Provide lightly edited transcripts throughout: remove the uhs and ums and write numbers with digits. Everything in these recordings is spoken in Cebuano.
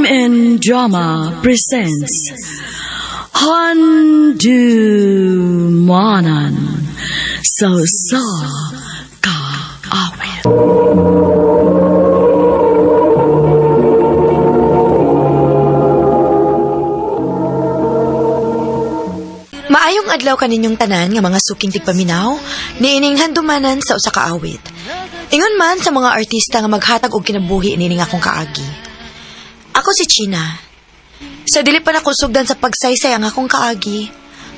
MN Drama presents Handumanan sa Usa Ka Awit. Maayong adlaw kaninyong tanan nga mga suking tigpaminaw, niining handumanan sa usa ka awit. Ingon man sa mga artista nga maghatag og kinabuhi niining akong kaagi. Ako si China. Sa dili pa nako sugdan sa pagsaysay ang akong kaagi,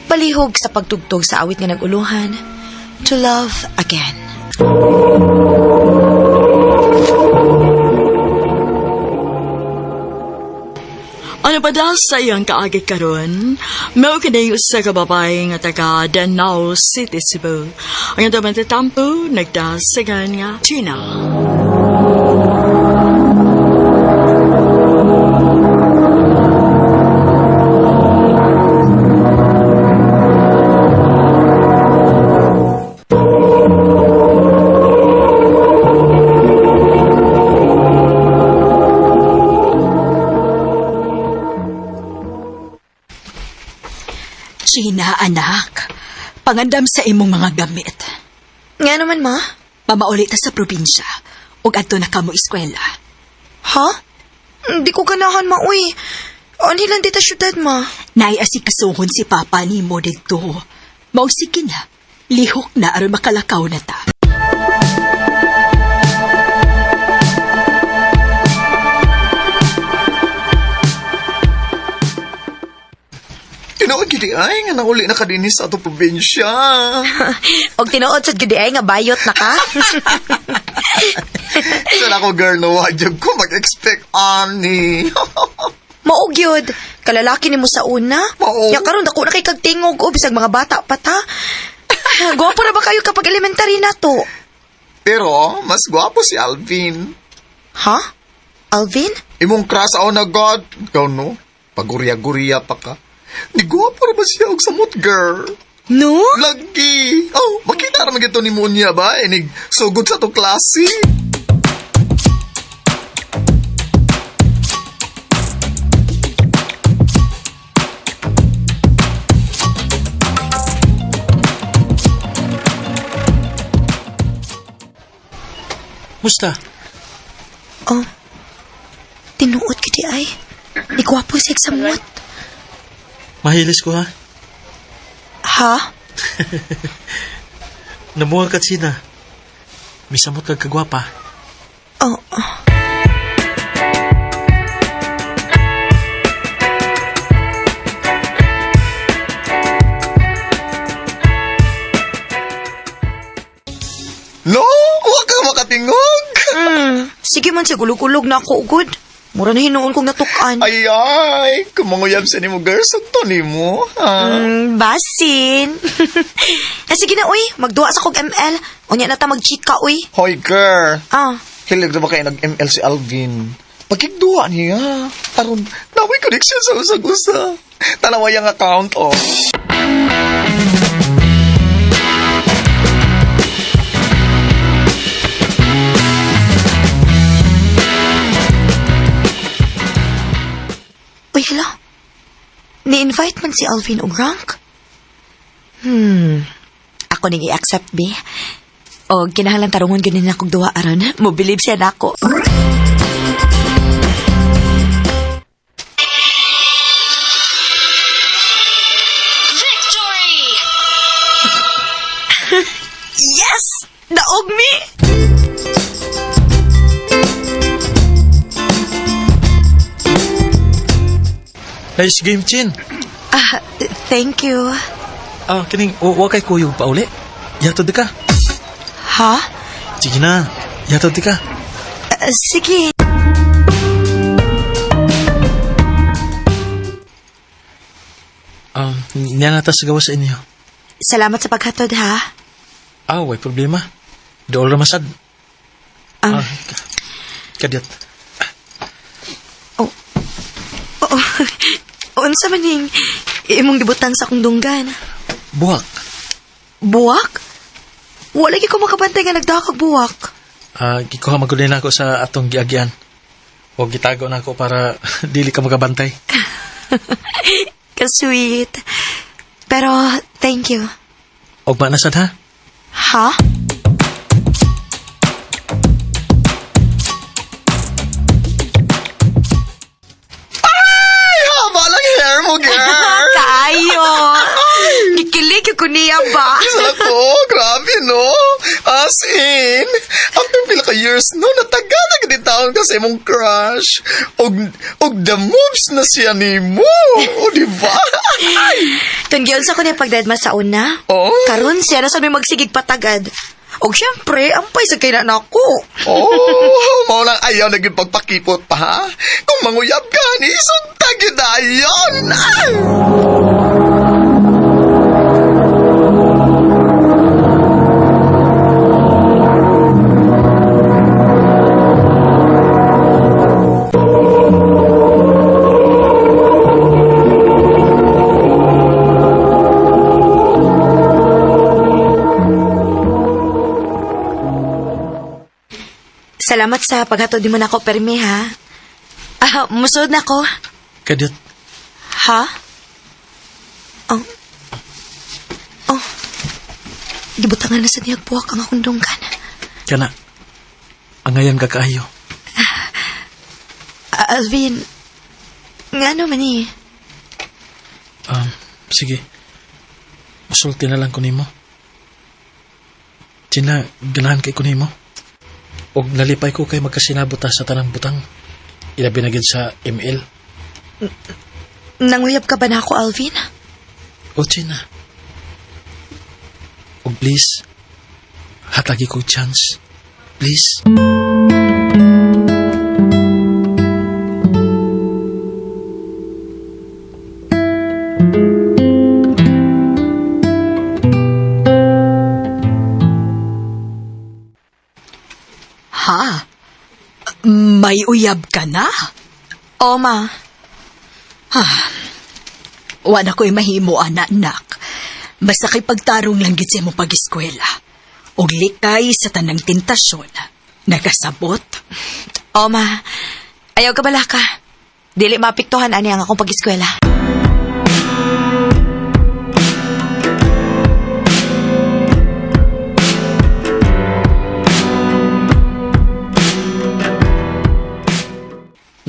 palihog sa pagtugtog sa awit nga naguluhan, To Love Again. Ano pa daw sa iyang kaagi karon? Mao kini usa ka babae nga taga Danao City, Cebu. Ang atong tatampo nagdasagan nga China. Gina, anak. Pangandam sa imong mga gamit. Nga naman, ma? Pamauli ta sa probinsya. Ug adto na kamo eskwela. Ha? Hindi ko ganahan, ma. Uy, anhi lang dita syudad, ma. Naay asikasuhon si Papa nimo didto. Mao sige na. Lihok na aron makalakaw na ta. Tinuod gid ay nga nauli na ka dinhi sa ato probinsya. Og tinuod sad gid ay nga bayot na ka. Sana ko girl no wajab ko mag-expect ani. Mao gyud. Kalalaki nimo sa una. Mao. Ya karon dako na kay kag tingog o bisag mga bata pa ta. Gwapo na ba kayo kapag elementary na to? Pero mas gwapo si Alvin. Ha? Alvin? Imong crush aw na god. Ikaw no, pagurya-gurya pa ka. Ni gwapo ra ba siya og samot girl? No? Lagi. Oh, makita ra man gito ni Munya ba inig sugod sa to klase. Musta? Oh. Tinuod gid ay. Ni gwapo siya samot. Mahilis ko ha. Ha? Namuha ka China. Misamot kag kagwapa. Oh. Oh. No, wa ka makatingog. Sige man siya gulog-gulog na ako ugod. Mura na hinuon kong natukan. Ay ay, kumanguyab sa nimo girl sugto nimo. Ha? Basin. eh, sige na, uy. Magduwa sa kog ML. Unya na ta mag-chika, uy. Hoy girl. Ah. Hilig na ba kayo nag-ML si Alvin? Pagkigduwa niya. Aron, naway connection sa usag-usa. Tanawa yung account, oh. Uy, hala. Ni-invite man si Alvin og rank. Ako ning i-accept, be. O, kinahanglan tarungon ganin akong duwa aron. Mobilib siya nako. Victory! Yes! Daog mi! Nice game, Chin. Ah, thank you. Ah, kining, wa kay kuyog pa uli. Yatod di ka. Ha? Sige na, yatod di ka. Ah, sige. Niya na ta sa gawa sa inyo. Salamat sa paghatod, ha? Ah, way problema. Dool ra masad. Ah, kadyat. Oh. Unsa man ning imong gibutang sa akong dunggan? Buhak. Buwak? Wala gyud ko makabantay nga nagdakag buwak. Ah, gikuha magulin ako sa atong giagyan. O gitago na ako para dili ka magabantay. Ka-sweet. Pero, thank you. Ugma na sad ha? Ha? Ay, haba lang hair mo, girl! Kayo! Gikilig ko niya ba? Isa ko, grabe no? As in, after pila ka years no, natagal na gid taon ka sa imong crush. Og the moves na siya nimo. O, di ba? Ay! Tunggiyon sa ko niya pagdadma sa una. Oh. Karon siya na sa may magsigig patagad. Og syempre, ampay sa kay na nako. Oh, mao lang ayaw na gyud pagpakipot pa ha. Kung manguyab ka ni isugta gyud ayon. Ay! Salamat sa paghatod nimo nako permi ha. Ah, musod na ko. Kadiyot, Ha? Oh. Oh. Gibutangan na sa niyag buwak ang akong dunggan. kana. Angayan ka kaayo. Ah, Alvin, ngano man eh? Sige. Musulti na lang ko nimo. Tina, ganahan kay ko nimo. Og nalipay ko kay magkasinabot ta sa tanang butang. Ilabi na gid sa ML. Nanguyab ka ba na ako, Alvin? O Tina. Og please, hatagi ko chance. Please. Ha? May uyab ka na? O, ma. Wala ko'y mahimo, anak-anak. Basta kay pagtarong lang gid sa imong pag-eskwela. Og likay sa tanang tentasyon. Nakasabot? O, ma. Ayaw ka bala ka. Dili maapektuhan ani ang akong pag-eskwela.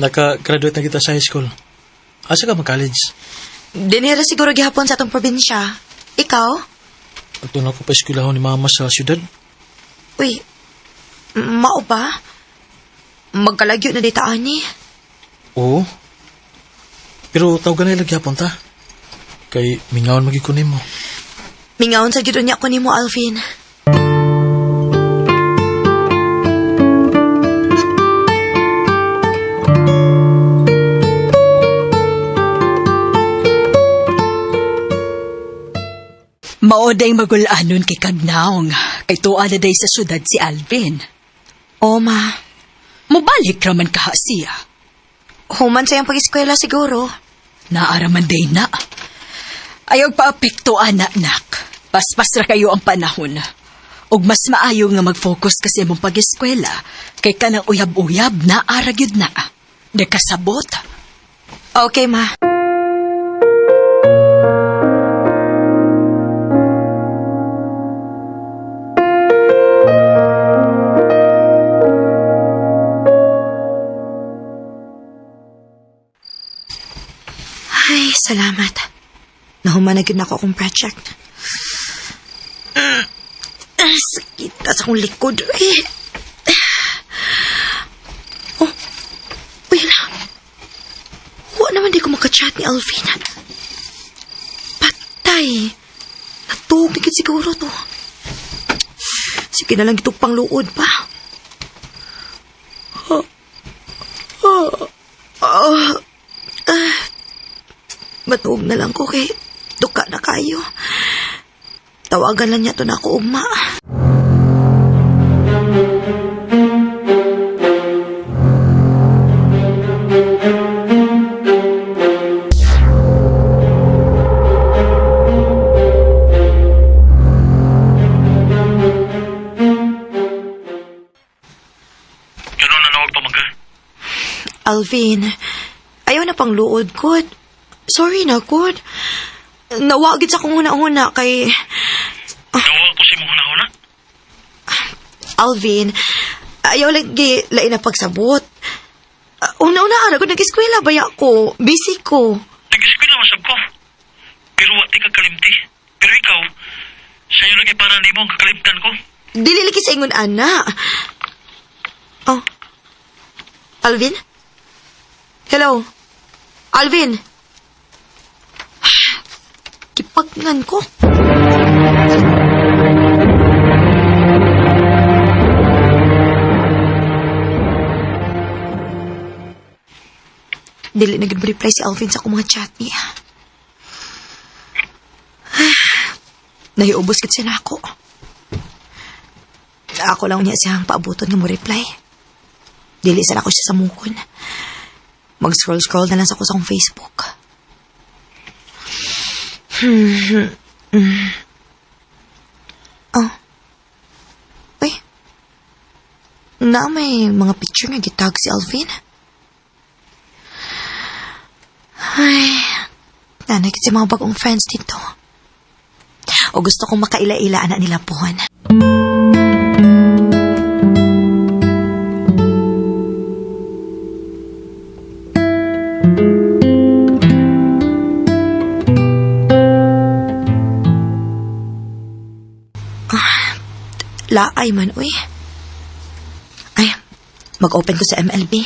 Naka-graduate na kita sa high school. Asa ka mag-college? Dinhira siguro gihapon sa atong probinsya. Ikaw? Ato na ko pa eskwelahon ni mama sa syudad. Uy, mao ba? Magkalagyo na dita ani. Oo. Pero tawag na lagi hapon ta. Kay mingaon magi ko nimo. Mingaon sa gyud unya ko nimo, Alvin. Maoday magulanon kay Kagnaong. Kay tuwa na day sa syudad si Alvin. O, ma. Mubalik raman kaha siya. Human sa iyang pag-eskwela siguro. Naaraman day na. Ayaw paapekto, anak-nak. Paspas ra kayo ang panahon. Ug mas maayo nga mag-focus kasi imong pag-eskwela kay kanang uyab-uyab na gyud na. Nakasabot. Okay, ma. Ay, salamat. Nahuman na gyud na ako akong project. Ah, sakit na sa akong likod. Ay. Oh, uy na. Wa naman di ko makachat ni Alvin. Patay. Natuog na gid siguro to. Sige na lang itong pangluod pa. Ah, ah, matuog na lang ko kay duka na kayo. Tawagan lang niya to na ako ugma. Ganun na nawag pamangga. Alvin, ayaw na pang luod ko. Sorry na ko. Nawagit sa kong huna-huna kay... Nawa ko sa imong hunahuna. Alvin, ayaw lagi lain na pagsabot. Una-una, ako nag-eskwela ba ko? Busy ko. Nag-eskwela masab ko. Pero wa ti ka kalimti. Pero ikaw, sayo lagi para nimo ang kakalimtan ko. Dili lagi sa ingon ana. Oh. Alvin? Hello? Alvin? Kipagnan ko. Dili na reply si Alvin sa akong mga chat niya. Nahiubos kit siya na ako. Ako lang niya siyang paabuton nga mo reply. Dili sa ako siya sa mukon. Mag-scroll-scroll na lang sa ko sa akong Facebook. Oh. Uy. Na may mga picture nga gitag si Alvin. Ay, nanay kasi mga bagong friends dito. O gusto kong makaila-ila anak nila puhon. Laay man, uy. Ay, mag-open ko sa MLB.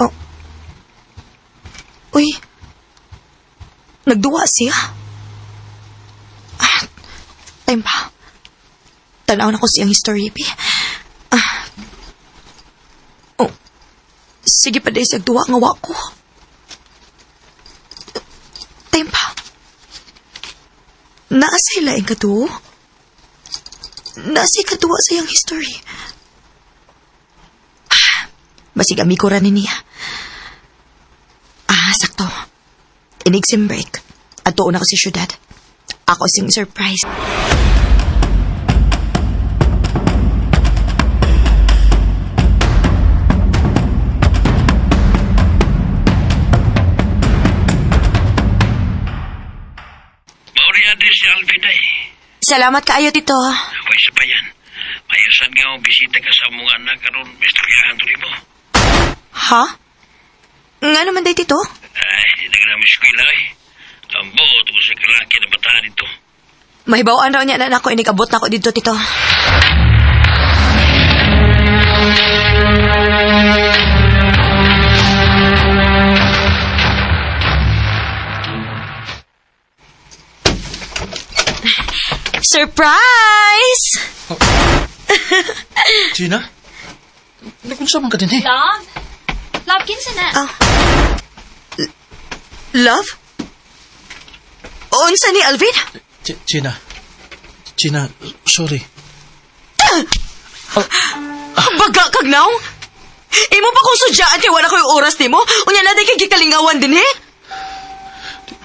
Oh. Uy. Nagduwa siya. Ah, time pa. Tanaw na ko siyang history, bi. Ah. Oh. Sige pa dahil duwa nga wa ko. Time pa. Naasay laing katuo? Naasay katuwa sa iyang history? Ah, basig amigo ra ni niya. Ah, sakto. Inig break. Adto na ko sa syudad. Ako sing surprise. Mauri address si Alvin ay. Salamat kaayo, Tito. Way sa bayan. Mayusan nga mo bisita ka sa mong anak karon mistoryahan to nimo. Ha? Nga naman day, Tito? Ay, di na eskwela ay. Ang buot ko sa kalaki na bataan dito. Mahibawaan raw niya na nako inigabot na ako dito, Tito. Surprise! Gina? Nagunsa man ka din eh. Love? Love, kinsa na? Ah. Love? Unsa ni Alvin? Gina. Gina, sorry. Baga kag naw? Imo pa kong sudyaan kay wala ko'y oras nimo? Unya na kay gikalingawan din eh?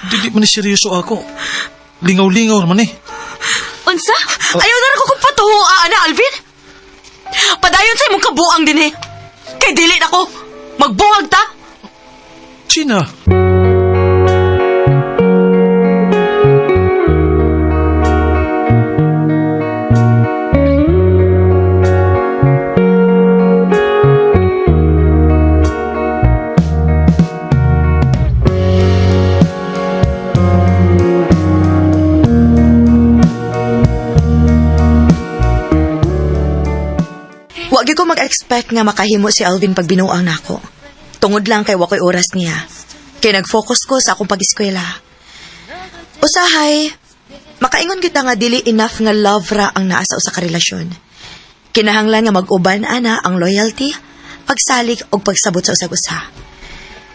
Dili man ni seryoso ako. Lingaw-lingaw man eh. Unsa? Ayaw na ko kung patuho, ana, Alvin. Padayon sa imong kabuang din eh. Kay dili na ko. Magbuwag ta. Gina! Wa gyud ko mag-expect nga makahimo si Alvin pag binuang nako. Tungod lang kay wa ko'y oras niya. Kay nag-focus ko sa akong pag-eskwela. Usahay, makaingon gyud ta nga dili enough nga love ra ang naa sa usa ka relasyon. Kinahanglan nga mag-uban ana ang loyalty, pagsalig ug pagsabot sa usag usa.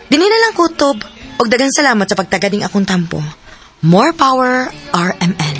Dinhi na lang kutob ug daghang salamat sa pagtagading akong tampo. More power, RMN.